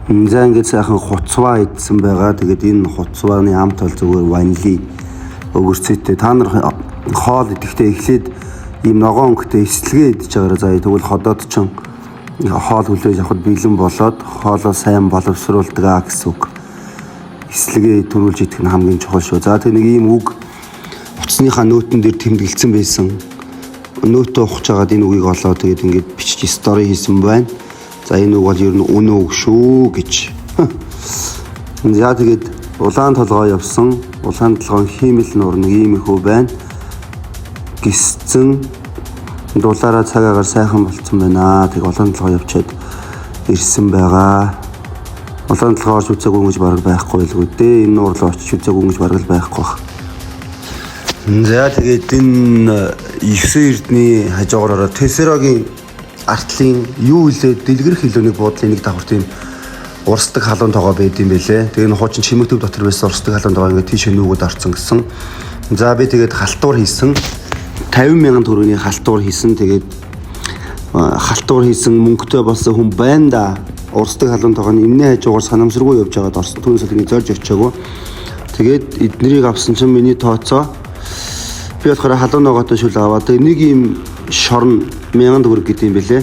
За, ингээд сайхан хуцваа идсэн байгаа. Тэгээд энэ хуцвааны амт бол зүгээр ванили өгөрцөөтэй. Та нар хоол идэхдээ эхлээд ийм ногоон өнгөтэй эслэгээ идэж байгаарай. За, тэгвэл ходоод чинь хоол хүлээж авахд бэлэн болоод хоолоо сайн боловсруулдаг аа гэсэн үг. Эслэгээ түрүүлж идэх нь хамгийн чухал шүү. За, тэг нэг ийм үг утасныхаа нөтөн дээр тэмдэглэсэн байсан. Нөтөө ухаж агаад энэ үгийг олоо, тэгээд ингээд бичиж story хийсэн байна. За, энэ үг бол ер нь үнэн үг шүү гэж. За, тэгээд улаан толгой явсан. Улаан толгойн хиймэл нуур нэг ийм их үү байна. Гисцэн дулаараа цаг агаар сайхан болцсон байна. Тэг улаан толгой явчаад ирсэн байгаа. Улаан толгой орж үзээгүй гэж бараг байхгүй байлгүй дээ. Энэ нуур руу очиж үзээгүй гэж бараг л байхгүй бах. За, тэгээд энэ 9 эрдний хажуугаар ороод Тесерогийн артлын юу илээ дэлгэрэх илүү нэг буудлын нэг давхар тийм урсдаг халуун тогоо байд юм бэлээ. Тэгээ энэ хуучин чимэгтөв дотор байсан урсдаг халуун тогоо ингээд тийшээ нүүгээд орцсон гэсэн. За, би тэгээд халтуур хийсэн. 50 мянган төгрөгийн халтуур хийсэн. Тэгээд халтуур хийсэн мөнгөтэй болсон хүн байна да. Урсдаг халуун тогооны энэний хажуугаар санамсаргүй явж байгаад орсон. Түүнээс л ингэ зорж очиагүй. Тэгээд эднэрийг авсан чинь миний тооцоо би болохоор халуун ногоотой шүл аваад, тэгээ нэг юм шорн 1000 төгрөг гэдэг юм бэлээ.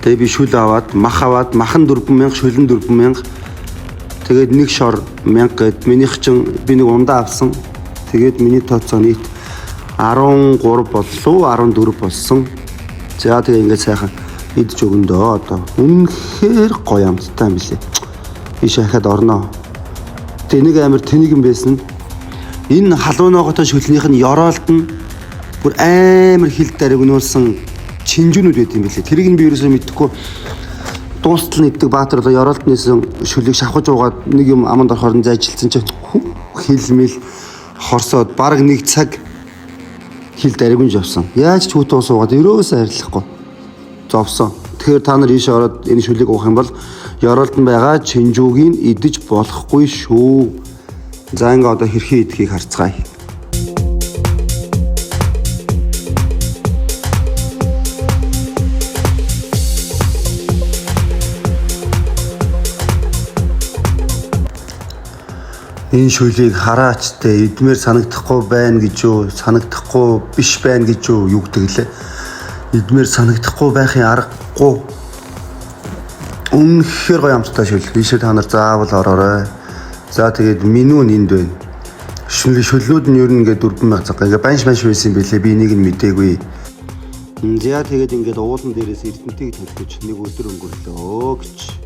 Тэгээ би шүл аваад, мах аваад, мах нь 4000, шүл нь 4000. Тэгээд нэг шор 1000 гэд минийх чинь би нэг ундаа авсан. Тэгээд миний тооцоо нийт 13 боллоо, 14 болсон. За, тэгээ ингээд сайхан идэж өгөн дөө одоо. Үнэхээр гоё амттай юм билээ. Ийш ахаад орноо. Тэгээ нэг амир тэнийг юм байсан. Энэ халуун ногоотой шүлнийх нь ёроолд нь бүр амар хил даригнуулсан чинжүүнүүд байт юм билээ. Тэрийг нь би ерөөсөө мэдэхгүй, дуустал нь иддэг баатар болоо ёроолд нээсэн шүлийг шавхаж уугаад нэг юм аманд орохоор нь зайжилсан чинь хил мэл хорсоод бараг нэг цаг хил даригнж явсан. Яаж ч хүүтэн суугаад ерөөсөө арилахгүй зовсон. Тэгэхээр та нар ийшээ ороод энэ шүлийг уух юм бол ёроолд нь байгаа чинжүүгийг идэж болохгүй шүү. За, ингээ одоо хэрхэн идэхийг харцгаая. Энэ шүлийг хараач те, идмээр санагдахгүй байна гэж юу, санагдахгүй биш байна гэж юу, юу гэдэг лээ. Идмээр санагдахгүй байхын аргагүй. Үнэхээр гоё амттай шүл. Ийшээ та нар заавал ороорой. За, тэгээд меню нь энд байна. Шүлнүүд нь ер нь ингээд 4000 цаг. Ингээд банш банш байсан юм бэлээ. Би энийг нь мдээгүй. За, тэгээд ингээд уулан дээрээс Эрдэнтийг төлөж нэг өдөр өнгөрлөө гэж.